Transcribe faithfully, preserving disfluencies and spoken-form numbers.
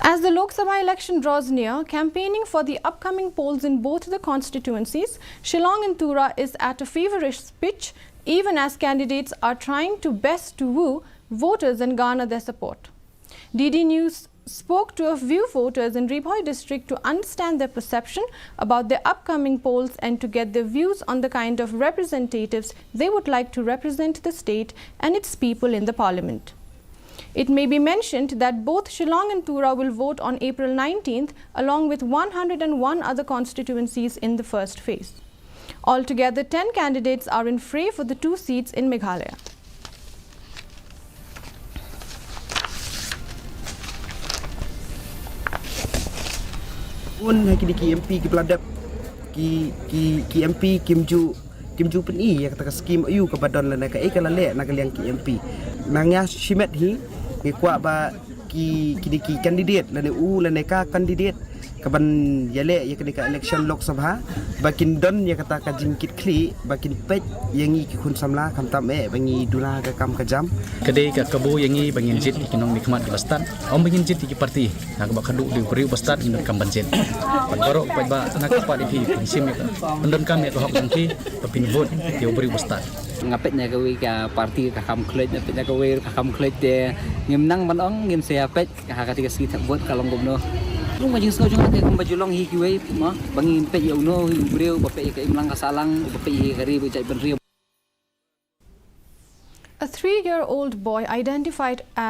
As the Lok Sabha election draws near, campaigning for the upcoming polls in both the constituencies, Shillong and Tura, is at a feverish pitch, even as candidates are trying to best to woo voters and garner their support. D D News spoke to a few voters in Ri Bhoi district to understand their perception about the upcoming polls and to get their views on the kind of representatives they would like to represent the state and its people in the parliament. It may be mentioned that both Shillong and Tura will vote on April nineteenth, along with one hundred and one other constituencies in the first phase. Altogether, ten candidates are in fray for the two seats in Meghalaya. Un ha kini ki M P ki pla dep, ki, ki, ki M P kim ju, kim ju pyni ïa kata ka skim aiu kaba don lane kaei ka la leh na ka liang ki M P. Na nga shimet hi, ngi kwah ba ki, kini ki candidate lane u lane ka candidate kaban ïaleh ïa kane ka election Lok Sabha, ba kin don ïa kata ka jingkitkhlieh, ba kin peit ïa ngi ki khun samla, khamtam eh ba ngi duna ka kam ka jam. Ka dei ka kabu ïa ngi ba ngin jied ïa ki nongmihkhmat kiba stad, ym ba ngin jied ïa ki party. Na kaba khadduh dei u briew ba stad ngin donkam ban jied. Bad baroh paidbah na ka party phi pynshim ïa ka, pyndonkam ïa ka hok jong phi ba phin vote ïa u briew ba stad. Nga peit na kawei ka party ka kham khluit, nga peit na kawei ka kham khluit, te ngim nang ban ong, ngin sa ïa peit ha kata ka sngi thep vote ka long kumno. Long ba jingsngew jong nga te kumba ju long hi kiwei mo, ba ngin peit ïa uno hi u briew ba peit ïa ka imlang ka sahlang, ba peit ïa ka ri ba jait bynriew. A three-year-old boy identified